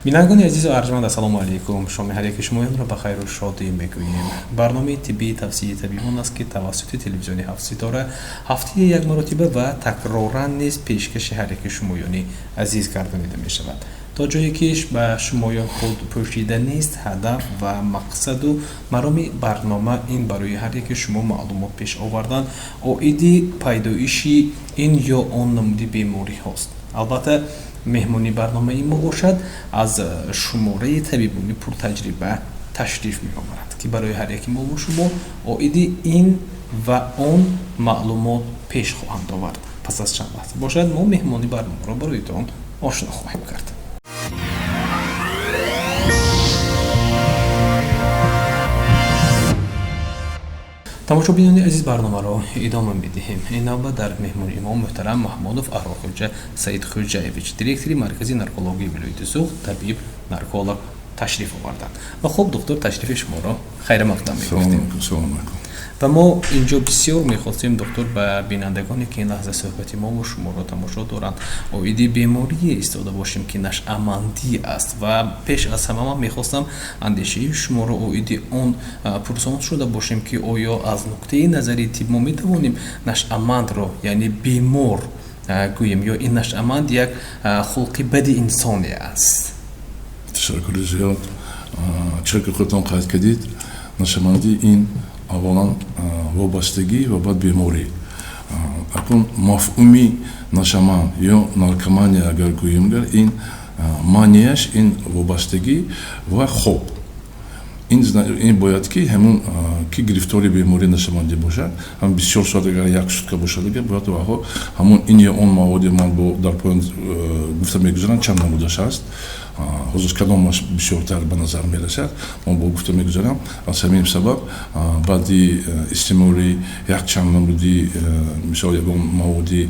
Бинандагони азизу арҷманд, ассалому алайкум. Шоми ҳар яки шумоёнро ба хайру шодӣ мегӯем. Барномаи тиббии тавсияи табибон аст, ки тавассути телевизиони ҳафтситора ҳафтаи як маротиба ва такроран низ пешкаши ҳар яки шумоёни азиз гардонида мешавад. То ҷое ки ба шумоён худ пӯшида нест, ҳадаф ва мақсаду мароми барнома ин барои ҳар яки шумо маълумот пеш овардан оиди пайдоиши ин ё он намуди бемориҳост. Албатта, меҳмони барномаи мо бошад, аз шумораи табибони пуртаҷриба ташриф меоварад, ки барои ҳар яки мову шумо оиди ин ва он маълумот пеш хоҳанд овард. Пас аз чанд лаҳза бошад, мо меҳмони барномаро бароитон ошно хоҳем кард. Тамошобинони азиз, барномаро идома медиҳем. Ин навбат дар меҳмони мо муҳтарам Маҳмудов Аҳрорхӯҷа Саидхӯҷаевич, директори Маркази наркологияи вилояти Суғд, табиб нарколог ташриф оварданд. Ва хуб, доктор, ташрифи шуморо хайрамақдам мегуфтем. Ва мо инҷо бисёр мехостем, доктор, ба бинандагоне, ки ин лаҳза суҳбати мову шуморо тамошо доранд, оиди беморие истода бошем, ки нашъамандӣ аст. Ва пеш аз ҳама ман мехостам андешаи шуморо оиди он пурсон шуда бошем, ки оё аз нуқтаи назари тиб мо метавонем нашъамандро, яъне бемор гӯем, ё ин нашъаманд як хулқи бади инсоне аст? Ташаккури зиёд. Чизе ки худтон қайд кардид, нашъамандӣ ин аввалан вобастагӣ ва баъд беморӣ. Акнун мафҳуми нашъаманд ё наркомания агар гӯем, гар ин маънияш ин вобастагӣ ва хоб. Ин бояд ки ҳамун ки гирифтори бемории нашъамандӣ бошад, ҳам 24 соат, агар як сутка бошад, агар бояд ваҳо ҳамун ин ё он маводи ман бо дар поён гуфта мегузарам, чанд намудаш ҳаст, ҳозир кадомаш бисёртар ба назар мерасад, ман бо гуфта мегузарам. Аз ҳамин сабаб баъди истеъмоли якчанд намуди, мисол, ягон маводи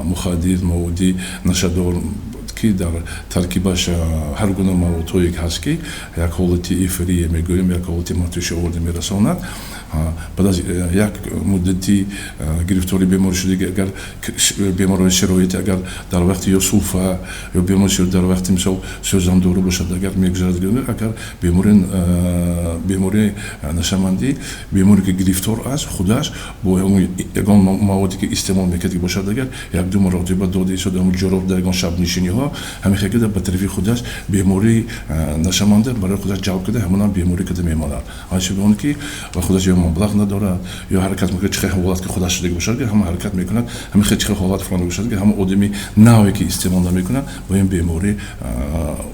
мухаддир, маводи нашадор, ки дар таркибаш ҳар гуна маводҳое ҳаст, ки як ҳолати эйфория мегӯем, як ҳолати матӯши оварда мерасонад, баъд аз як муддати гирифтори беморӣ шудагӣ, агар бемории сирояти, агар дар вақти ё сулфа ё бемории дар вақти, мисол, сӯзандору бошад, агар мегузарад, агар бемории нашъамандӣ, беморе ки гирифтор аст, худаш бо ягон маводе ки истеъмол мекард бошад, агар як-ду маротиба дода истода ҳамун ҷуроб дар ягон шабнишиниҳо, ҳамин хел карда ба тарафи худаш бемории нашъаманда барои худаш ҷалб карда, ҳамонам беморӣ карда мемонад. Аз он ки ва худаш ё маблағ надорад, ё ҳаракат мекунад, чӣ хел ҳолат ки худаш шудагӣ бошад, ҳама ҳаракат мекунад, ҳамин хел чӣ хел ҳолат фалон бошад, ҳама одами наве ки истеъмол намекунад, бо ин беморӣ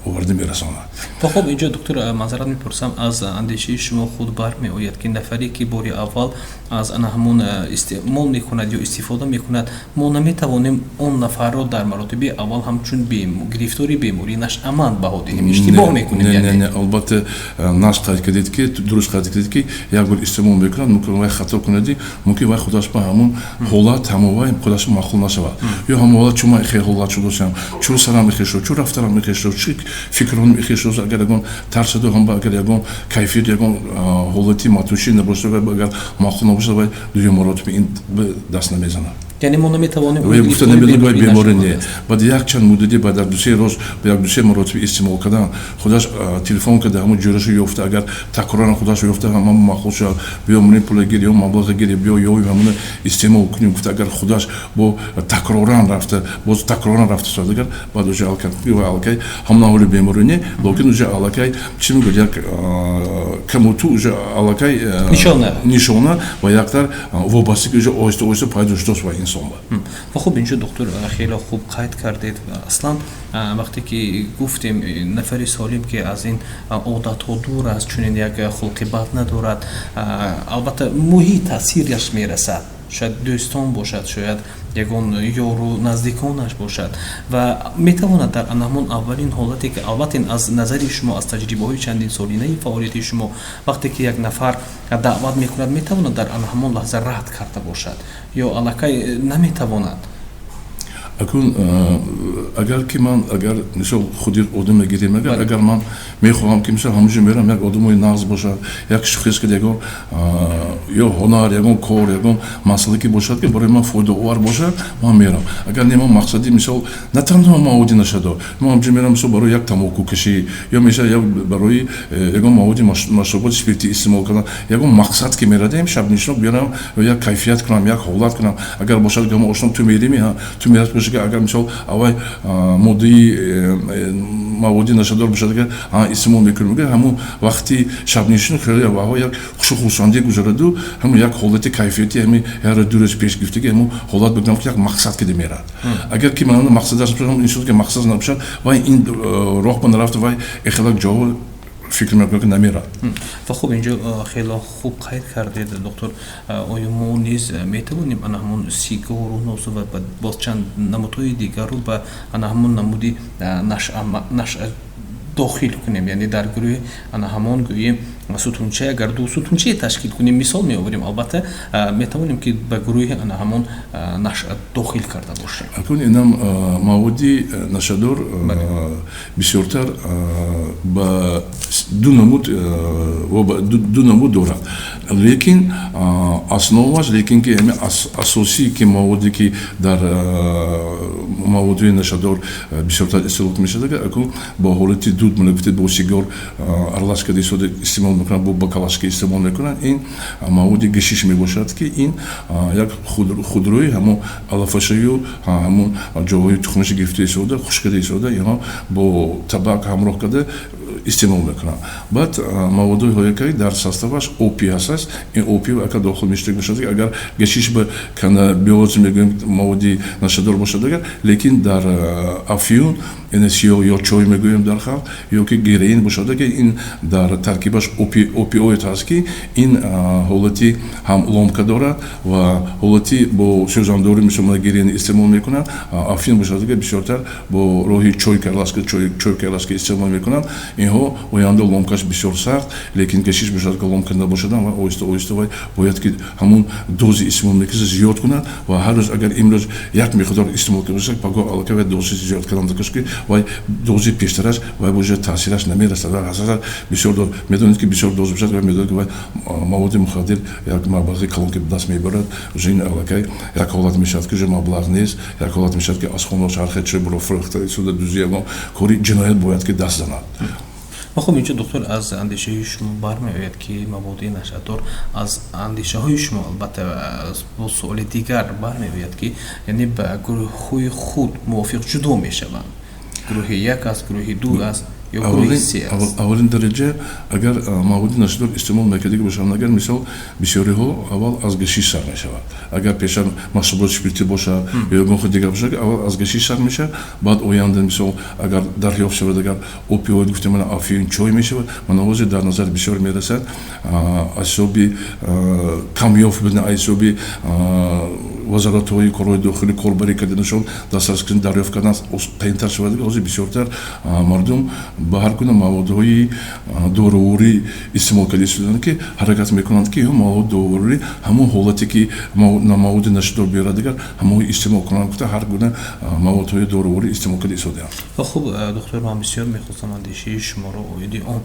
оварда мерасонад. Ва хуб, инҷо, доктор, маъзарат мепурсам, аз андешаи шумо худ бармеояд, ки нафаре ки бори аввал аз ана ҳамон истеъмол мекунад ё истифода мекунад, мо наметавонем он нафарро дар маротиби аввал ҳамчун гирифтори бемории нашъаманд баҳо диҳем, иштибоҳ мекунем? Не, албатта, нас қайд кардед, ки дуруст қайд кардед, ки як бор истеъмол мекунад, мумкин вай хато кунади, мумкин вай худаш ба ҳамун ҳолат ҳамон вай худаш маъқул нашавад, ё ҳамон ҳолат чун ман хел ҳолат шудосам, чун сарам ихел шуд, чун рафтарам ихел шуд, чӣ фикрон ихел шуд, агар ягон тарсаду ҳам, агар ягон кайфият, ягон ҳолати матӯшӣ набошад, агар маъқул набошад, вай дуюм маротиба ин даст намезанад. Яъне мо наметавонем гуфта намедонем, вай беморӣ не. Баъд якчанд муддати, баъд як дусе рӯз як дусе маротиба истеъмол кардан, худаш телефон карда, ҳамон ҷӯрашу ёфта, агар такроран худаш ёфта, ҳама маъқул шавад, биё муни пула гир ё маблаға гир, биё ёвим, ҳамуна истеъмол кунем гуфта, агар худаш бо такроран рафта, боз такроран рафта шавад, агар баъд уже аллакай ҳамон ҳоли беморӣ не, лекин уже аллакай чӣ мегӯяд, як камуту уже аллакай нишона нишона ва яктар вобастагӣ уже оҳиста оҳиста пайдо шудааст ва инсон. Ва хуб, инҷо, доктор, хеле хуб қайд кардед. Аслан вақте ки гуфтем, нафари солим, ки аз ин одатҳо дур аст, чунин як хулқи бад надорад, албатта, муҳит таъсираш мерасад, шояд дӯстон бошад, шояд ягон ёру наздиконаш бошад, ва метавонад дар ҳамон аввалин ҳолате ки, албатта, ин аз назари шумо, аз таҷрибаҳои чандинсолинаи фаъолияти шумо, вақте ки як нафар даъват мекунад, метавонад дар ҳамон лаҳза рад карда бошад ё аллакай наметавонад? Акун Агар ки ман, агар мисол худи одам мегирем, агар ман мехоҳам ки мисол ҳамонҷо мерам, як одамои нағз бошад, як шухис ки ягон ё ҳунар, ягон кор, ягон масъала ки бошад, ки барои ман фоидаовар бошад, ман мерам. Агар не, ман мақсади мисол на танҳо маводи нашадор, ман ҳамҷо мерам мисол барои як тамокукашӣ ё меша ё барои ягон маводи машруботи спиртӣ истеъмол кардан, ягон мақсад ки мерадем, шабнишино биёрам, як кайфият кунам, як ҳолат кунам. Агар бошад, гамо ошно ту мерими, ту мерад бошад, ки агар мисол авай моддаи маводи нашадор бошад, агар истеъмол мекунем, ҳамун вақти шабнишино хеле ваҳо як хушу хурсандӣ гузараду, ҳамун як ҳолати кайфияти ҳами яро 2 рӯз пеш гирифтаги ҳамун ҳолат бигӯям, ки як мақсад кида мерад. Агар ки ман мақсадаш инсон ки мақсад набошад, вай ин роҳ ба нарафта, вай эхелак ҷоҳо фикр мекунам, ки намерад. Ва хуб, инҷо хело хуб қайд кардед, доктор. Оё мо низ метавонем ана ҳамон сигару носу ва боз чанд намудҳои дигарро ба ана ҳамон намуди наша дохил кунем, яъне дар гурӯҳи ана ҳамон гӯем сутунча, агар ду сутунчае ташкил кунем, мисол меоварем, албатта, метавонем ки ба гурӯҳи ана ҳамон наша дохил карда бошем? Акун инам маводи нашадор бисёртар ба ду намуд дорад, лекин основаш, лекин ки ҳами асосӣ ки маводе ки дар маводҳои нашадор бисёртар истеҳсол мешавад, акун бо ҳолати дуд гуфтед, бо сигор аралаш карда истода истеъмол мекунанд, бо бакалашка истеъмол мекунанд, ин маводи гашиш мебошад, ки ин як худрӯи ҳамон алафашаю ҳамон ҷоҳои тухмаша гирифта истода, хушк карда истода, инҳо бо табак ҳамроҳ карда истеъмол мекунанд. Баъд маводҳои ҳоякаи дар составаш опий ҳаст, ин опий ака дохил мешуда бошад, агар гашиш ба каннабиоз мегӯем, маводи нашадор бошад агар, лекин дар афюн, сиёҳ ё чой мегӯем дар халқ, ё ки героин бошад, ки ин дар таркибаш опиоид ҳаст, ки ин ҳолати ҳам ломка дорад ва ҳолати бо сӯзандорӣ, мисол героин истеъмол мекунанд. Афюн бошад, ки бисёртар бо роҳи чой карлашка, чой карлашка истеъмол мекунанд. Инҳо оянда ломкаш бисёр сахт, лекин гашиш бошад, ки ломка набошад, ва оҳиста оҳиста вай бояд ки ҳамун дози истеъмол мекунад зиёд кунад. Ва ҳар рӯз агар имрӯз як миқдор истеъмол карда бошад, пагоҳ аллакай вай дози зиёд кардан, ки вай дози пештараш вай бошад таъсираш намерасад. Ва ҳасаса бисёр медонед, ки бисёр доз бошад, вай медонед, ки вай маводи мухаддир як маблағи калон ки даст мебарад, уже ин аллакай як ҳолат мешавад, ки уже маблағ нест, як ҳолат мешавад, ки аз хонааш ҳар хел чиз буро фурӯхта истода, дузи, ягон кори ҷиноят бояд ки даст занад. Ва хуб, инҷо, доктор, аз андешаҳои шумо бармеояд, ки маводи нашъадор, аз андешаҳои шумо, албатта, бо суоли дигар бармеояд, ки яъне ба гурӯҳҳои худ мувофиқ ҷудо мешаванд: гурӯҳи як аст, гурӯҳи ду аст ё гурӯҳи се аст? Аввалин дараҷа, агар маводи нашъадор истеъмол мекардагӣ бошанд, агар мисол бисёриҳо аввал аз гашиш сар мешавад. Агар пеша машруботи спиртӣ бошад ё ягон худ дигар бошад, аввал аз гашиш сар мешавад, баъд оянда мисол агар дарёфт шавад, агар опиоид гуфтем, мана афюн, чой мешавад. Мана ҳозир дар назар бисёр мерасад, аз ҳисоби камёфт будан, аз ҳисоби вазоратҳои корҳои дохилӣ корбарӣ карданашон, дастрас дарёфт кардан қийинтар шавад. Ҳозир бисёртар мардум ба ҳар гуна маводҳои доруворӣ истеъмол карда истоданд, ки ҳаракат мекунанд, ки маводи доруворӣ ҳамон ҳолате ки маводи нашъадор биёрад, дигар ҳамон истеъмол кунанд гуфта, ҳар гуна маводҳои доруворӣ истеъмол карда истодаанд. Ва хуб, доктор, ман бисёр мехостам андешаи шуморо оиди он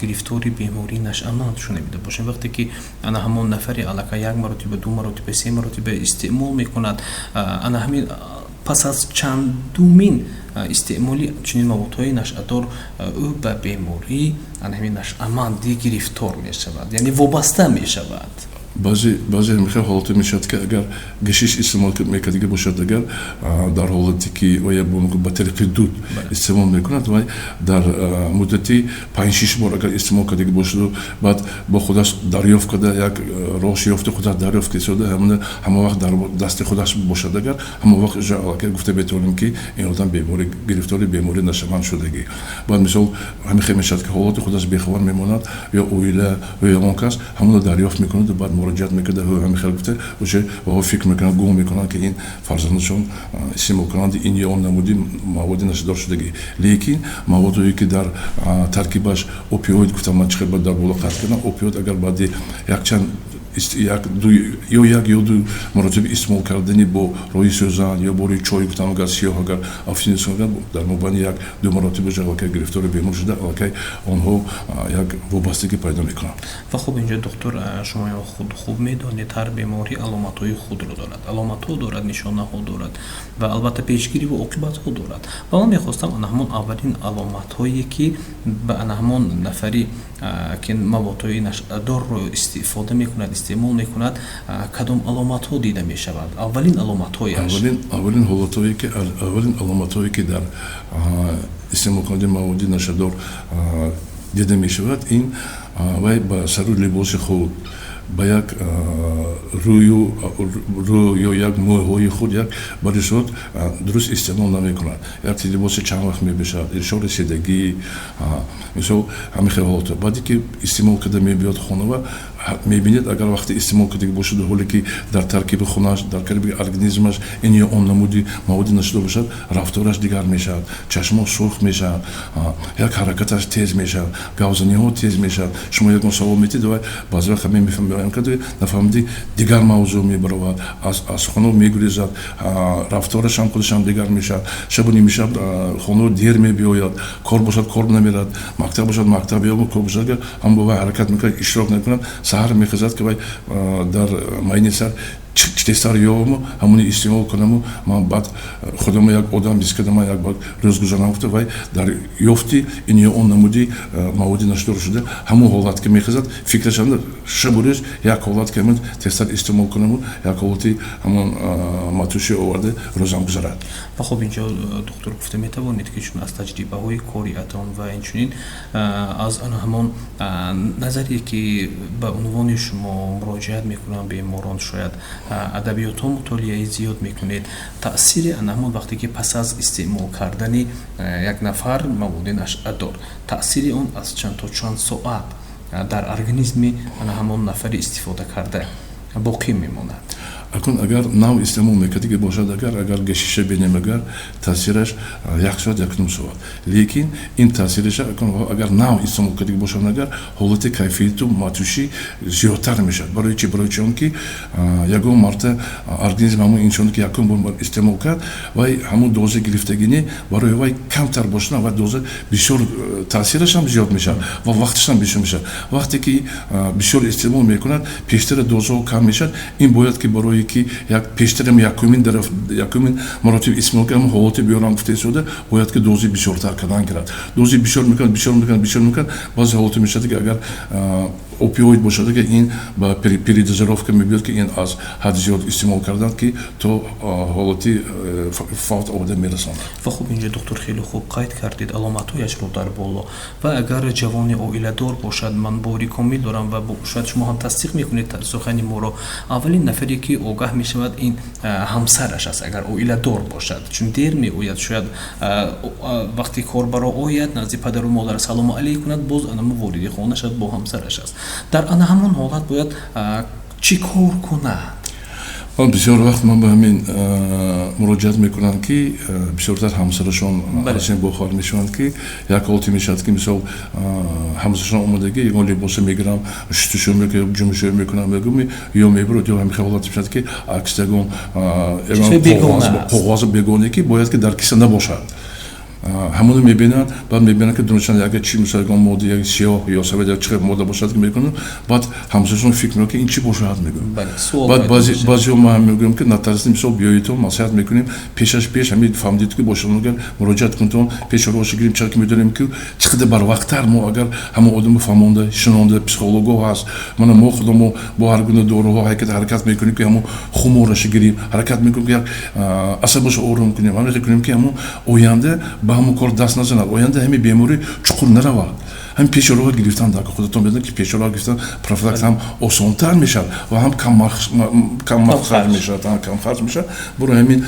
гирифтори бемории нашъаманд шунавида бошем. Вақте ки ана ҳамон нафари аллакай як маротиба, ду маротиба, се маротиба истеъмол мекунад, ана ҳамин пас аз чандумин истеъмоли чунин маводҳои нашъадор ӯ ба бемории ана ҳамин нашъамандӣ гирифтор мешавад, яъне вобаста мешавад? Баъзе ҳамихел ҳолате мешавад, ки агар гашиш истеъмол мекардагӣ бошад, агар дар ҳолате ки вая ба тариқи дуд истеъмол мекунад, вай дар муддати 5-6 бор агар истеъмол кардагӣ бошаду, баъд бо худаш дарёфт карда, як роҳш ёфта, худаш дарёфт истода, ҳама вақт дар дасти худаш бошад, агар ҳама вақт уже аллакай гуфта метавонем, ки ин одам беморӣ, гирифтори бемории нашъаманд шудагӣ. Баъд мисол ҳамихел мешавад, ки ҳолати худаш бехабар мемонад, ё оила ё ягон кас ҳамонро дарёфт мекунад, баъд муроҷиат мекарда, ҳамин хел гуфта, уже ваҳо фикр мекунанд, гумон мекунанд, ки ин фарзандашон истеъмолкунандаи ин ё он намуди маводи нашъадор шудагӣ. Лекин маводҳое ки дар таркибаш опиоид гуфтам, ман чӣ хел дар боло қайд кардам, опиоид агар баъди якчанд Ё як ё ду маротиба истеъмол кардани бо роҳи сӯзан ё бо роҳи чой, гуфтам, агар сиёҳ, агар афин, дар мобайни як ду маротиба аллакай гирифтори бемор шуда, аллакай онҳо як вобастагӣ пайдо мекунанд. Ва хуб, инҷо, доктор, шумо худ хуб медонед, ҳар беморӣ аломатҳои худро дорад, аломатҳо дорад, нишонаҳо дорад ва албатта пешгирӣ ва оқибатҳо дорад. Ва ман мехостам ана ҳамон аввалин аломатҳое, ки ба ана ҳамон нафари, ки маводҳои нашъадорро истифода мекунад, истеъмол мекунад, кадом аломатҳо дида мешавад, аввалин аломатҳояш? Аввалин ҳолатҳое ки, аввалин аломатҳое, ки дар истеъмолкунандаи маводи нашъадор дида мешавад, ин вай ба сару либоси худ, ба як рӯю рӯ ё як мӯйҳои худ як барисот дуруст истеъмол намекунад, як либоси чанд вақт мебошад, иршоди седагӣ, мисол, ҳамин хел ҳолатҳо. Баъде ки истеъмол карда мебиёд хонава, мебинед, агар вақте истеъмол кардагӣ бошад, ҳоле ки дар таркиби хунаш, дар таркиби организмаш ин ё он намуди маводи нашъадор бошад, рафтораш дигар мешавад, чашмо сурх мешавад, як ҳаракаташ тез мешавад, гавзаниҳо тез мешавад. Шумо ягон савол метиҳед, вай баъзе вақт ҳамин мефаҳмед, нафаҳмиди, дигар мавзӯъ мебаровад, аз хона мегурезад, рафторашам худашам дигар мешавад, шабу нимшаб хона дер мебиёяд, кор бошад, кор намерад, мактаб бошад, мактаб ё кор бошад, ҳам бо вай ҳаракат мекунад, иштирок намекунад. Саҳар мехезад, ки вай дар майни сар тезтар ёваму ҳамони истеъмол кунаму ман баъд худама як одам ҳис кардам, ман як баъд рӯз гузаронам, гуфта, вай дар ёфти ин ё он намуди маводи нашъадор шуда, ҳамон ҳолат ки мехезад, фикраш шабу рӯз як ҳолат ки ҳамин тезтар истеъмол кунаму як ҳолати ҳамон матушӣ оварда рӯзам гузарад. Ва хуб, инҷо, доктор, гуфта метавонед, ки чун аз таҷрибаҳои кориатон ва инчунин аз ҳамон назаре, ки ба унвони шумо муроҷиат мекунанд беморон, шояд адабиётҳо мутолиаи зиёд мекунед, таъсири ана ҳамон вақте ки пас аз истеъмол кардани як нафар маводи нашъадор, таъсири он аз чанд то чанд соат дар организми ана ҳамон нафари истифода карда боқӣ мемонад? Акун агар нав истеъмол мекардагӣ бошад, агар гашиша бинем, агар таъсираш як соат, 1.5 соат, лекин ин таъсираша агар нав истеъмол кардагӣ бошад, агар ҳолати кайфияту матушӣ зиёдтар мешавад. Барои чи? Барои чи он ки ягон марта организм ҳамон инсоне, ки якум бор истеъмол кард, вай ҳамон доза гирифтагине барои вай камтар бошад, вай доза бисёр, таъсирашам зиёд мешавад ва вақташам бисёр мешавад. Вақте ки бисёр истеъмол мекунад, пештара дозаҳо кам мешавад. Ин бояд ки барои ки як пештарам якумин маротиб истеъмол кардам, ҳолати биёрам гуфта истода, бояд ки дози бисёртар кардан кирад. Дози бисёр мекунад, бисёр мекунад, бисёр мекунад. Баъзе ҳолате мешавад, ки агар опиоид бошад, ки ин ба передозировка мебиёд, ки ин аз ҳад зиёд истеъмол кардан, ки то ҳолати фавт оварда мерасонад. Ва хуб, инҷо, доктор, хеле хуб қайд кардед аломатҳояшро дар боло. Ва агар ҷавони оиладор бошад, ман бовари комил дорам ва шояд шумо ҳам тасдиқ мекунед сухани моро, аввалин нафаре, ки огаҳ мешавад, ин ҳамсараш аст, агар оиладор бошад, чун дер меояд, шояд вақте кор баро ояд, назди падару модар салому алейк кунад, боз анамо вориди хона шавад, бо ҳамсараш аст. Дар ана ҳамон ҳолат бояд чӣ кор кунад? Ман бисёр вақт ман ба ҳамин муроҷиат мекунам, ки бисёртар ҳамсарашон аз ин бохабар мешаванд, ки як ҳолате мешавад, ки мисол ҳамсарашон омадагӣ, ягон либоса мегирам, шустушӯ мекунам, ҷумшӯ мекунам, мегӯм, ё мебурад, ё ҳамин ҳолат мешавад, ки акс ягон коғази бегонае, ки бояд ки дар киса набошад, ҳамоно мебинанд. Баъд мебинанд, ки дунашан яга чи, мисол, ягон мода, як сиёҳ ё савед, як чи мода бошад, ки мекунанд. Баъд ҳамсарашон фикр мекунанд, ки ин чӣ бошад, мегӯям. Баъд баъзеҳо ман мегӯям, ки натарсед, мисол, биёедтон, маслиҳат мекунем. Пешаш пеш ҳамин фаҳмидед, ки бошад, агар муроҷиат кунтон, пеш роҳша гирем. Чаро ки медонем, ки чӣ қадар барвақттар мо агар ҳамон одамро фаҳмонда, шинонда, психологҳо ҳаст, мана мо худамо бо ҳар гуна доруҳо ҳаракат мекунем, ки ҳамон хумораша гирем, ҳаракат мекунем, ки як асабаша ором кунем, ҳамин кунем, ки ҳамон оянда ба ҳамон кор даст назанад, оянда ҳамин беморӣ чуқур наравад. Ҳамин пеши роҳ гирифтан, дар худатон медонед, ки пеши роҳ гирифтан профилактика ҳам осонтар мешавад ва ҳам камхарҷ мешавад, камхарҷ мешавад. Барои ҳамин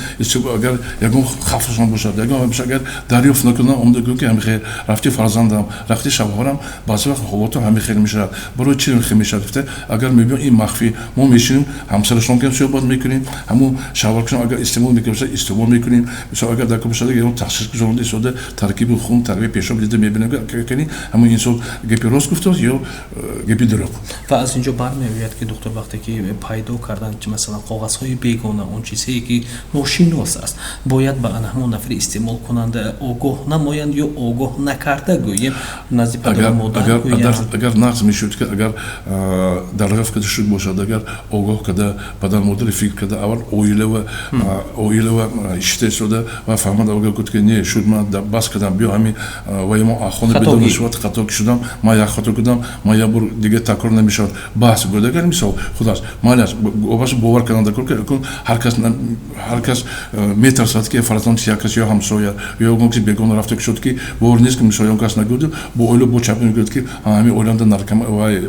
агар ягон хавфшон бошад, ягон агар дарёфт накунам, омада гӯям, ки ҳамин хел рафти фарзандам, рафти шавҳарам, баъзе вақт ҳолатҳо ҳамин хел мешавад, барои чи хел мешавад гуфта, агар мебиём, ин махфӣ мо мешинем, ҳамсарашон кам суҳбат мекунем, ҳамун шавҳарашон агар истеъмол мекунад, истеъмол мекунем. Мисол, агар дар бошад, ягон ташхис гузаронда истода, таркиби хун, таркиби пешоб дида мебинем, ки ҳамун инсон гапи рост гуфтааст ё гапи дурӯғ. Ва аз инҷо бармеояд, ки духтур, вақте ки пайдо кардан, масалан, коғазҳои бегона, он чизҳое ки ношинос аст, бояд ба ана ҳамон нафари истеъмолкунанда огоҳ намоянд ё огоҳ накарда, гӯем, назди падару модар гӯянд? Агар нағз мешуд, ки агар дар рафт карда шуд бошад, агар огоҳ карда, падару модари фикр карда, аввал оилава ишита истода ва фаҳмад, агар гуфт, ки не шуд, ман бас кардам, биё ҳамин вай мо хона бедор нашавад, хато шудам, ман як хато кардам, ман як бор дига такрор намешавад, баҳс гӯяд. Агар мисол худаш майлаш баша бовар кардан дакор, ки ҳар кас метарсад, ки фарзанд як кас ё ҳамсоя ё ягон каси бегона рафта шуд, ки бовар нест, ки мисол ягон кас нагӯяд, бо оила бо чап мегӯяд, ки ҳамин оиланда наркома вай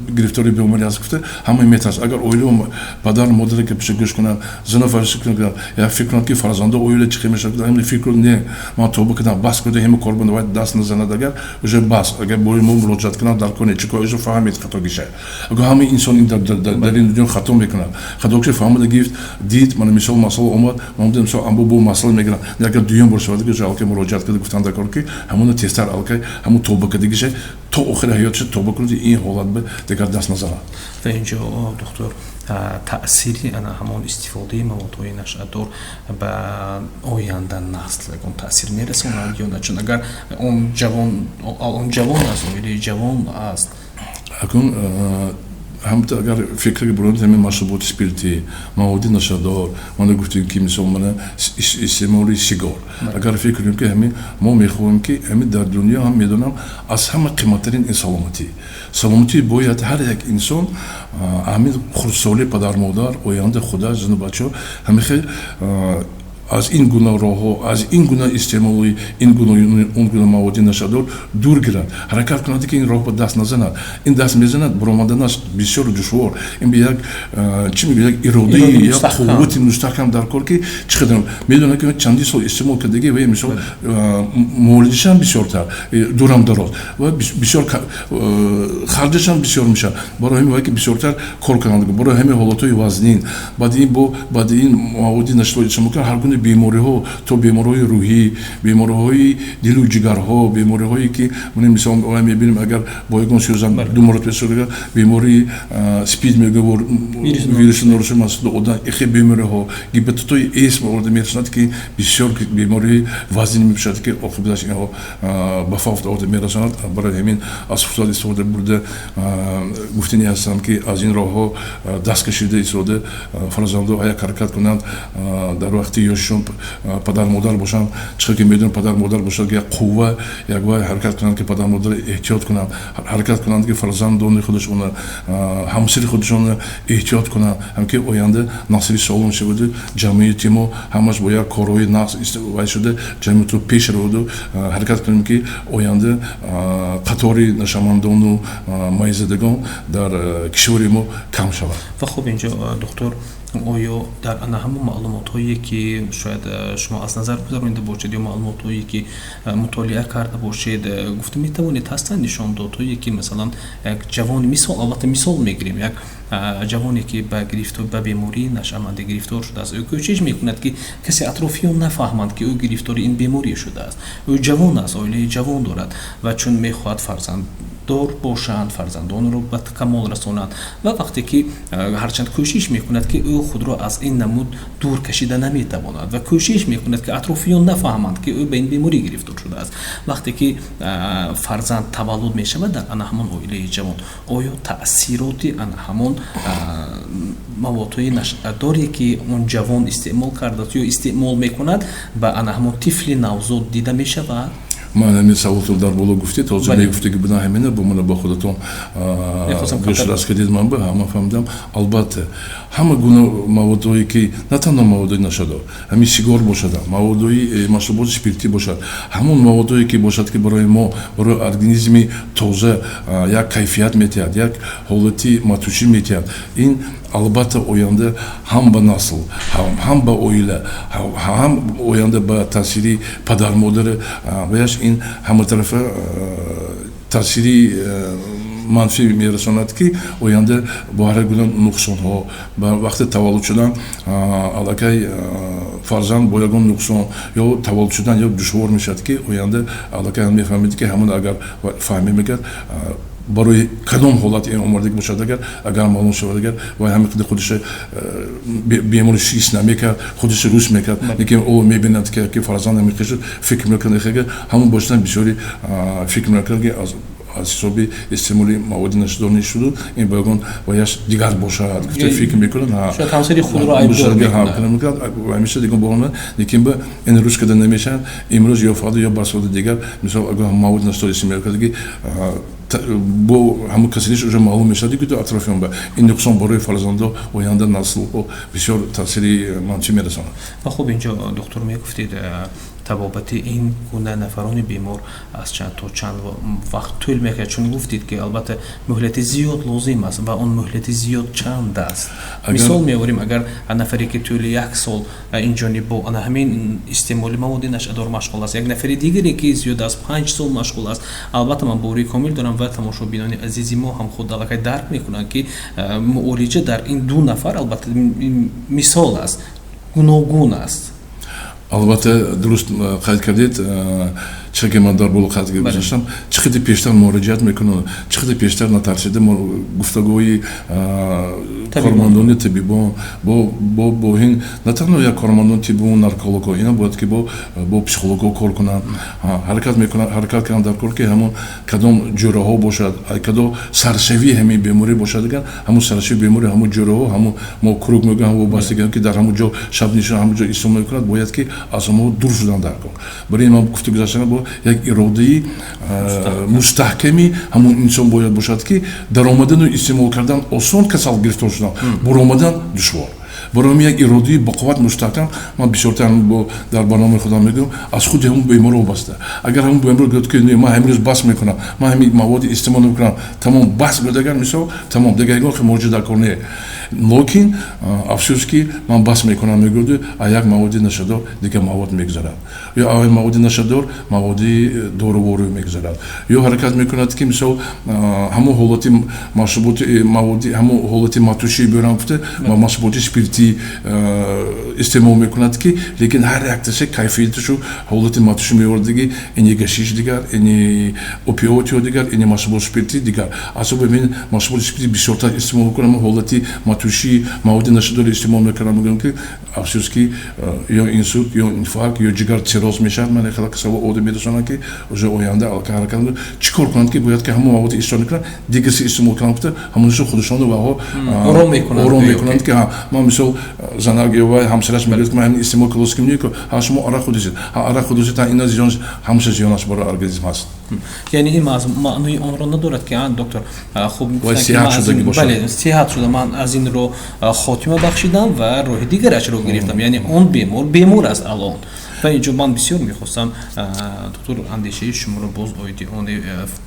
гирифтори беморӣ аст гуфта, ҳама метарсад. Агар оила, падару модаре гапиша гӯш кунанд, зана фарзанд кунанд, як фикр кунанд, ки фарзандо оила чӣ хел мешавад, ҳамин фикр не, ман тоба кардам, бас куда, ҳама кор буда, вай даст назанад. Агар уже бас, агар бои мо муроҷиат кунанд, дар коне чӣ кор, уже фаҳмид хатогиша. Агар ҳама инсон дар ин дунё хато мекунад, хатогиша фаҳмида гирифт, дид, мана мисол масъала омад, ман мисол амбо бо масъала мегирам, агар дуюм бор шавад, уже алкай муроҷиат карда гуфтанд дар ки ҳамона тезтар алкай ҳамон тоба кардагиша то охири ҳаётша тоба кунад, ин ҳолат ба дигар даст назанад. Ва инҷо, духтур, таъсири ана ҳамон истифодаи маводҳои нашъадор ба оянда насл ягон таъсир мерасонад ё на? Чун агар он ҷавон аст, оилаи ҷавон аст. Акун ҳамта агар фикр бурад, ҳамин машруботи спиртӣ, маводи нашъадор, мана гуфтем, ки мисол мана истеъмоли сигор, агар фикр кунем, ки ҳамин мо мехоҳем, ки ҳамин дар дунё ҳам медонам, аз ҳама қиматтарин ин саломатӣ. Саломатӣ бояд ҳар як инсон ҳамин хурдсолӣ падар модар, оянда худаш, зану бачаҳо ҳамин хел аз ин гуна роҳҳо, аз ин гуна истеъмоли ин гуна, он гуна маводи нашъадор дур гирад, ҳаракат кунад, ки ин роҳ ба даст назанад. Ин даст мезанад, баромаданаш бисёр душвор. Ин як чӣ мегӯяд, як иродаи, як қуввати мустаҳкам дар кор, ки чӣ қадар медонад, ки чандин сол истеъмол кардагӣ ва мисол муолиҷашам бисёртар, дурам дароз ва бисёр харҷашам бисёр мешавад. Барои ҳамин вай ки бисёртар кор кунанд, барои ҳамин ҳолатҳои вазнин баъди ин, бо баъди ин маводи нашъадор истеъмол кунад, ҳар гуна бемориҳо, то бемориҳои рӯҳӣ, бемориҳои дилу ҷигарҳо, бемориҳое ки мисол мебинем, агар бо ягон сӯзан ду маротиба, бемории СПИД мегӯ, вируси норасои масъули одан, ихе бемориҳо, гепатитои С оварда мерасонад, ки бисёр бемории вазнин мебошад, ки оқибаташ инҳо ба фавт оварда мерасонад. Барои ҳамин аз фурсат истифода бурда гуфтанӣ ҳастам, ки аз ин роҳҳо даст кашида истода, фарзандо як ҳаракат кунанд дар вақти ёшишон падар модар бошанд, чӣ ки медонам, падар модар бошад, як қувва, як вай, ҳаракат кунанд, ки падар модар эҳтиёт кунанд, ҳаракат кунанд, ки фарзандони худашона, ҳамсари худашона эҳтиёт кунанд, ҳам ки оянда насли солим шаваду ҷамъияти мо ҳамаш бо як корҳои нағз вай шуда, ҷамъиятро пеш раваду ҳаракат кунем, ки оянда қатори нашамандону майзадагон дар кишвари мо кам шавад. Ва хуб, инҷо, духтур, оё дар ана ҳамон маълумотҳое, ки шояд шумо аз назар гузаронида бошед ё маълумотҳое, ки мутолиа карда бошед, гуфта метавонед, ҳастанд нишондодҳое, ки масалан як ҷавони, мисол, албатта мисол мегирем, як ҷавоне, ки ба гирифтор ба бемории нашъамандӣ гирифтор шудааст, ӯ кӯшиш мекунад, ки касе атрофиён нафаҳманд, ки ӯ гирифтори ин беморӣ шудааст. Ӯ ҷавон аст, оилаи ҷавон дорад ва чун мехоҳад фарзанддор бошанд, фарзандонро ба камол расонанд, ва вақте ки ҳарчанд кӯшиш мекунад, ки ӯ худро аз ин намуд дур кашида наметавонад ва кӯшиш мекунад, ки атрофиён нафаҳманд, ки ӯ ба ин беморӣ гирифтор шудааст, вақте ки фарзанд таваллуд мешавад дар ана ҳамон оилаи ҷавон, оё таъсироти ана ҳамон маводҳои нашъадоре, ки он ҷавон истеъмол кардааст ё истеъмол мекунад, ба ана ҳамон тифли навзод дида мешавад? Ман ҳамин саволтон дар боло гуфтед, ҳозир мегуфте, ки будан ҳамина бо мана ба худатон гӯшрас кардед, ман ба ҳама фаҳмидам. Албатта, ҳама гуна маводҳое, ки на танҳо маводҳои нашъадор, ҳамин сигор бошад, маводҳои машруботи спиртӣ бошад, ҳамон маводҳое, ки бошад, ки барои мо, барои организми тоза як кайфият метиҳад, як ҳолати матушӣ метиҳад, ин албатта оянда ҳам ба насл, ҳам ба оила, ҳам оянда ба таъсири падар модари ваяш, ин ҳаматарафа таъсири Манфӣ мерасонад, ки оянда бо ҳар гуна нуқсонҳо ба вақти таваллуд шудан аллакай фарзанд бо ягон нуқсон ё таваллуд шудан ё душвор мешавад, ки оянда аллакай мефаҳмед, ки ҳамон агар фаҳмӣ мекард, барои кадом ҳолат ин омардагӣ бошад, агар маълум шавад, агар вай ҳамин қадар худша бемори ҳис намекард, худша рӯс мекард, лекин ӯ мебинад, ки фарзанд ҳамин шуд, фикр мекунад, ҳамон бошидан бисёри фикр мекунад, ки аз ҳисоби истеъмоли маводи нашъадор шуду ин ба ягон ваяш дигар бошад, гуфта фикр мекунад. Шояд ҳамсари худро айбдор мекунад, ҳамеша дигар бо, лекин ба ин рӯз када намешавад. Имрӯз ё фардо ё бар соли дигар, мисол, агар маводи нашъадор истеъмол кардаги, бо ҳамон касалиш уже маълум мешавад, ки атрофиён ба ин нуқсон барои фарзандо, оянда наслҳо бисёр таъсири манфӣ мерасонад. Ва хуб, инҷо, доктор, мегуфтед, табобати ин гуна нафарони бемор аз чанд то чанд вақт тӯл мекашад? Чун гуфтед, ки албатта муҳлати зиёд лозим аст, ва он муҳлати зиёд чанд аст? Мисол меорем, агар нафаре, ки тӯли як сол инҷониб бо ана ҳамин истеъмоли маводи нашъадор машғул аст, як нафари дигаре, ки зиёд аз 5 сол машғул аст, албатта ман боварии комил дорам ва тамошобинони азизи мо ҳам худ аллакай дарк мекунанд, ки муолиҷа дар ин ду нафар, албатта мисол аст, гуногун аст. Албатта, дуруст қайд кардед. Чӣ ки ман дар боло қайд гузаштам, чӣ қадар пештар муроҷиат мекунанд, чӣ қадар пештар натарсида гуфтагӯи кормандони табибон бо ин, на танҳо як кормандони тиббон, наркологҳо, ина бояд ки бо психологҳо кор кунанд, ҳаракат мекунанд, ҳаракат кунанд дар кор, ки ҳамон кадом ҷӯраҳо бошад, кадом саршавии ҳамин беморӣ бошад, агар ҳамон саршавии беморӣ, ҳамон ҷӯраҳо, ҳамон мо круг мегӯям, вобастагӣ, ки дар ҳамон ҷо шаб нишон, ҳамон ҷо истеъмол мекунад, бояд ки аз ҳамон дур шудан дар кор. Барои ин ман гуфта гузаштам, бо як иродаи мустаҳками ҳамон инсон бояд бошад, ки даромадану истеъмол кардан осон, касал гирифтор шудан, буромадан душвор. Барои як иродаи боқувват, мустаҳкам, ман бисёртар дар барномаи худам мегӯям, аз худи ҳамон бемор вобаста. Агар ҳамон бемор гӯяд, ки ман ҳамин рӯз бас мекунам, ман ҳамин маводи истеъмол мекунам, тамом, бас гӯяд, агар мисол, тамом, дигар ягон хел муроҷиат дар кор не. Локин афсӯс, ки ман бас мекунам мегӯяд, а як маводи нашъадор дигар мавод мегузарад, ё а маводи нашъадор маводи доруворӣ мегузарад, ё ҳаракат мекунад, ки мисол ҳамон ҳолати машруботи маводи, ҳамон ҳолати матушӣ биёрам гуфта, машруботи спиртӣ истеъмол мекунад, ки лекин ҳар якташа кайфияташу ҳолати матушӣ меовардагӣ, ини гашиш дигар, ини опиотио дигар, ини машруботи спиртӣ дигар. Асоби ин машруботи спиртӣ бисёртар истеъмол мекунам, ҳолати матушӣ маводи нашъадор истеъмол мекунам, мегӯям, ки афсӯс, ки ё инсулт, ё инфаркт, ё ҷигар цирроз мешавад. Ман хела касало одам мерасонанд, ки уже оянда алка ҳаракат чӣ кор кунанд, ки бояд ки ҳамон маводи истеъмол кунанд, дигаси истеъмол кунанд гуфта, ҳамонашо худашонро ваҳо ором мекунанд, ки ман мисол занак ё вай ҳамсараш мегӯяд, ки ман ҳамин истеъмол калоским не, ҳа, шумо арақ худисед, ҳа, арақ худисед, ҳа, ина зиён, ҳамаша зиёнаш барои организм ҳаст. Яъне ин маънои онро надорад, ки доктор, хуб, бале, сиҳат шуда, ман аз ин ро хотима бахшидам ва роҳи дигарашро гирифтам. Яъне он бемор бемор аст алон. Ва инҷо ман бисёр мехостам, доктор, андешаи шуморо боз оиди он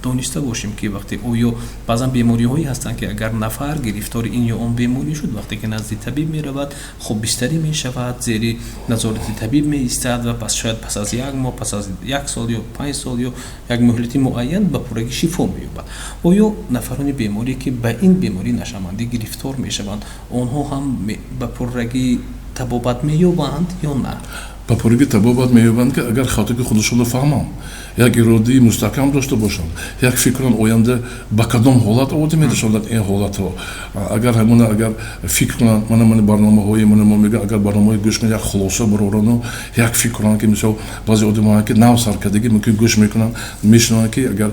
дониста бошем, ки вақте оё баъзан бемориҳое ҳастанд, ки агар нафар гирифтори ин ё он беморӣ шуд, вақте ки назди табиб меравад, хуб бистарӣ мешавад, зери назорати табиб меистад ва пас шояд пас аз як моҳ, пас аз як сол ё 5 сол ё як муҳлати муайян ба пуррагӣ шифо меёбад. Оё нафарони беморӣ, ки ба ин бемории нашъамандӣ гирифтор мешаванд, онҳо ҳам ба пуррагӣ табобат меёбанд ё на? Ба пуррагӣ табобат меёбанд, ки агар хатои худашонро фаҳманд, як иродаи мустаҳкам дошта бошанд, як фикран, оянда ба кадом ҳолат овода мерасонад ин ҳолатҳо. Агар ҳамона агар фикр кунанд, мана барномаҳои мана мо мегӯям, агар барномаҳои гӯш кунанд, як хулоса барорану як фикр кунанд, ки мисол баъзе одамоҳое, ки нав саркардагӣ мумкин гӯш мекунанд, мешунаванд, ки агар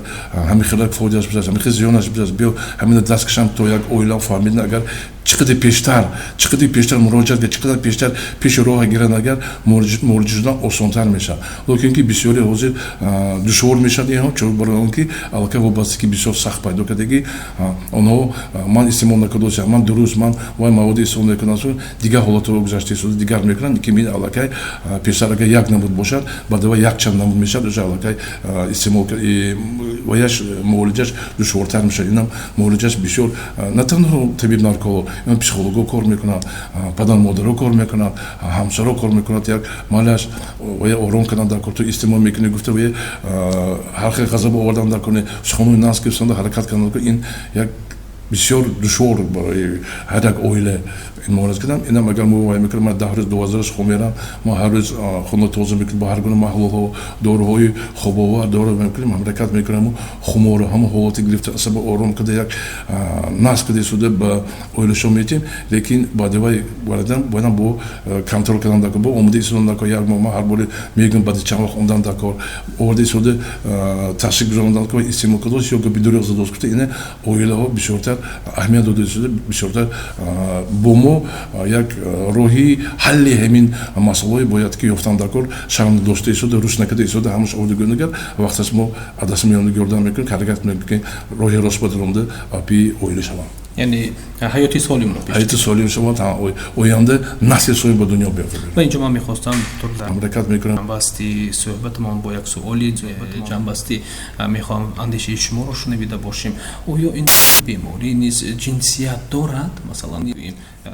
ҳамин хелак фоидааш бисаз, ҳамин хел зиёнаш бисаз, биё ҳамина даст кашам то як оила фаҳмидан. Агар чӣ қадар пештар муроҷиат, чӣ қадар пештар пеши роҳа гиранд, агар муолиҷа шудан осонтар мешавад. Лекин ки бисёре ҳозир душвор мешавад инҳо, чун барои он ки аллакай вобастагӣ бисёр сахт пайдо кардагӣ. Онҳо ман истеъмол накардосиям, ман дуруст, ман вай маводи истеъмол мекунам, дигар ҳолатҳо гузашта истода дигар мекунанд, ки аллакай пештар агар як намуд бошад, баъд вай якчанд намуд мешавад, уже аллакай истеъмол ваяш муолиҷаш душвортар мешавад. Инам муолиҷаш бисёр на танҳо табиб нарколог, психологҳо кор мекунанд, падар модаро кор мекунанд, ҳамсаро кор мекунанд, як Малаш вая ором кардан дар кор, ту истеъмол мекунӣ гуфта, вая ҳар хел ғазаб овардан дар кор, суханои нағз гирифтанда ҳаракат кардан дар кор. Ин як бисёр душвор барои ҳар як оила ин муолиҷа кардам. Инам агар мо вай мекунем, ман 10 рӯз, 12 рӯз хоб мерам, мо ҳар рӯз хунро тоза мекунем бо ҳар гуна маҳлулҳо, доруҳои хобовар дору мекунем, ҳаракат мекунем, хумору ҳама ҳолати гирифта, асаба ором карда, як насб карда истода ба оилашон метиҳем. Лекин баъди вай боядам бо контрол кардан дар кор, бо омода истодан дар кор. Як моҳ ман ҳар боре мегӯям, баъди чанд вақт омадан дар кор, оварда истода ташрик гузарондан дар кор, истеъмол кардост ё гапи дурӯғ задост гуфта. Ина оилаҳо бисёртар аҳамият дода истода, бисёртар бо мо як роҳи ҳалли ҳамин масъалаҳое бояд ки ёфтан дар кор. Шарм дошта истода, рушд накарда истода, ҳамаш оварда гӯнагар вақтас мо аз миёна ёрдам мекунем, ҳаракат мекунем ки роҳи рост ба даромада апи оила шаванд. Яъне ҳаёти солимро пеш ҳаёти солим шаванд, оянда насли солим ба дунё биёварад. Ва инҷо ман мехостам, доктор, дар ҳаракат мекунам ҷамъбасти суҳбатамон бо як суоли ҷамъбастӣ мехоҳам андешаи шуморо шунавида бошем. Оё ин беморӣ низ ҷинсият дорад? Масалан,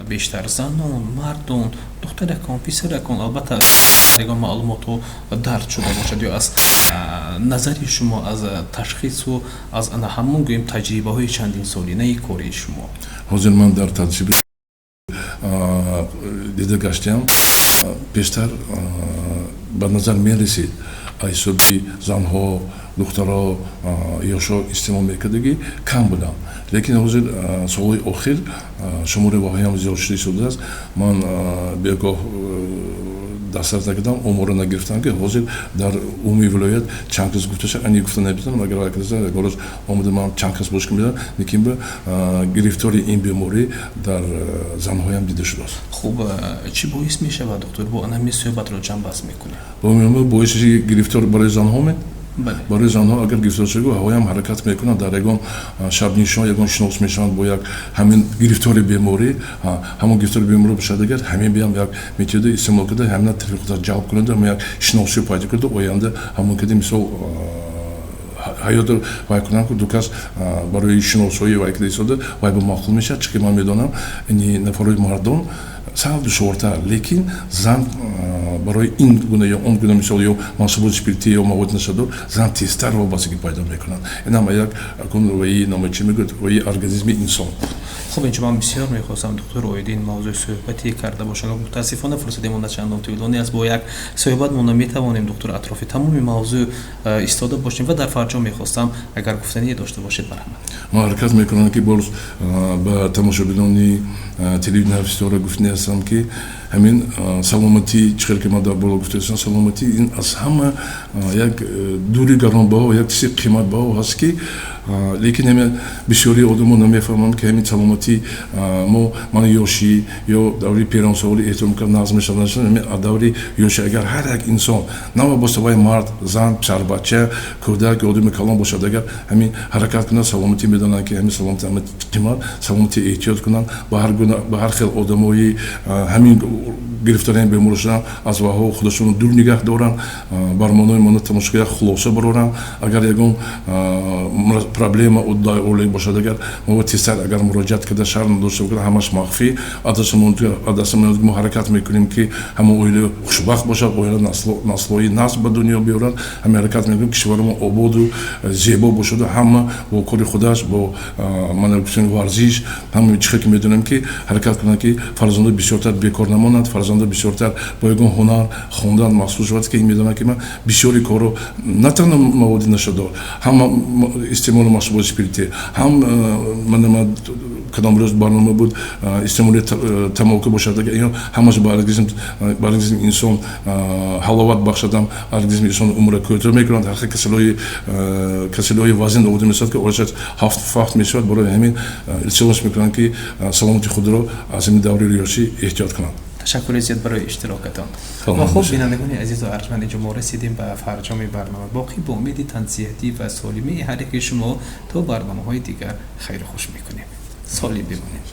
бештар занон, мардон, духтаракон, писаракон? Албатта, ягон маълумотҳо дард шуда бошад ё аз назари шумо, аз ташхису аз ана ҳамон гӯем таҷрибаҳои чандинсолинаи кории шумо. Ҳозир ман дар таҷриба дида гаштиам, пештар ба назар мерасид, аз ҳисоби занҳо, духтаро, ёшо истеъмол мекардагӣ кам буданд, лекин ҳозир солҳои охир шумори воҳиям зиёд шуда истодааст. Ман бегоҳ дастрас накардам, оморо нагирифтам, ки ҳозир дар умуми вилоят чанд кас гуфта шад, ани гуфта наметавонам. Агар ягон рӯз омада ман чанд кас бош ки медонам, лекин ба гирифтори ин беморӣ дар занҳоям дида шудааст. Хуб, чӣ боис мешавад, доктор? Бо ана суҳбатро ҷамъбаст мекунем. Боиси гирифтор барои занҳо ме? Барои занҳо агар гирифтор шавӣ, ҳавоям ҳаракат мекунанд, дар ягон шабнишон ягон шинос мешаванд бо як ҳамин гирифтори беморӣ. Ҳамон гирифтори беморӣ бошад, агар ҳамин биям як метода истеъмол карда, ҳамина тарафи худаш ҷалб кунад, ҳама як шиносӣ пайдо карда, оянда ҳамон кади мисол ҳаётро вай кунам, ки ду кас барои шиносоӣ вай карда истода, вай ба маъқул мешавад. Чӣ ки ман медонам, ини нафарои мардон сал душвортар, лекин зан барои ин гуна ё он гуна, мисол, ё машруботи спиртӣ ё маводи нашадор, зан тезтар вобастагӣ пайдо мекунад. Инам як ваи нома чӣ мегӯяд, ваи организми инсон. Хуб, инҷо ман бисёр мехостам, доктор, оиди ин мавзӯи суҳбате карда бошам. Мутаассифона, фурсати мо начандон тӯлонӣ аст. Бо як суҳбат мо наметавонем, доктор, атрофи тамоми мавзӯъ истода бошем. Ва дар фарҷом мехостам, агар гуфтание дошта бошед, марҳамат. Ман ҳаракат мекунам, ки боз ба тамошобинони телевидения Ҳафтситора гуфтани ҳастам, ки ҳамин саломатӣ, чӣ хел ки ман дар боло гуфтаистам, саломатӣ ин аз ҳама як дури гаронбаҳо, як чизи қиматбаҳо ҳаст, ки лекин ҳамин бисёри одамо намефаҳманд, ки ҳамин саломатӣ мо мана ёшӣ ё даври пиронсолӣ эҳтиром кард нағз мешавад. Ҳамин аз даври ёшӣ агар ҳар як инсон, навобаста вай мард, зан, писарбача, кӯдак ё одами калон бошад, агар ҳамин ҳаракат кунад, саломатӣ медонанд, ки ҳамин саломатӣ ҳама қимат, саломатӣ эҳтиёт кунанд, ба ҳар гуна, ба ҳар хел одамои ҳамин гирифтори ҳамин беморӣ шуданд, аз ваҳо худашонро дур нигаҳ доранд, барномаҳои моно тамошо карда хулоса бароранд. Агар ягон проблема оилавӣ бошад, агар мо тезтар агар муроҷиат карда, шарм надошта бошад, ҳамаш махфӣ адасамон. Мо ҳаракат мекунем, ки ҳама оила хушбахт бошад, оила наслҳои насл ба дунё биёрад. Ҳама ҳаракат мекунем, кишварамон ободу зебо бошаду ҳама бо кори худаш, бо мана варзиш, ҳама чӣ хел ки медонем, ки ҳаракат кунанд, ки фарзандо бисёртар бекор намонанд, фарзандо бисёртар бо ягон ҳунар хондан махсус шавад, ки медонанд, ки ман бисёри корро на танҳо маводи нашадор, ҳам истеъмоли машруботи спиртӣ, ҳам мана кадом рӯз барнома буд, истеъмоли тамоку бошад, агар ино ҳамаш ба организми инсон ҳаловат бахшадам, организми инсон умра кӯтоҳ мекунанд, ҳар хел касалиҳои вазин оварда мешавад, ки орашад ҳафт фавт мешавад. Барои ҳамин илтимос мекунанд, ки саломати худро аз ҳамин даври риёсӣ эҳтиёт кунанд. Ташаккури зиёд барои иштирокатон. Ва хуб, бинандагони азизу арҷманд, инҷо мо расидем ба фарҷоми барнома. Боқӣ бо умеди тансиҳатӣ ва солимии ҳар яки шумо то барномаҳои дигар хайру хуш мекунем. Солим бимонед.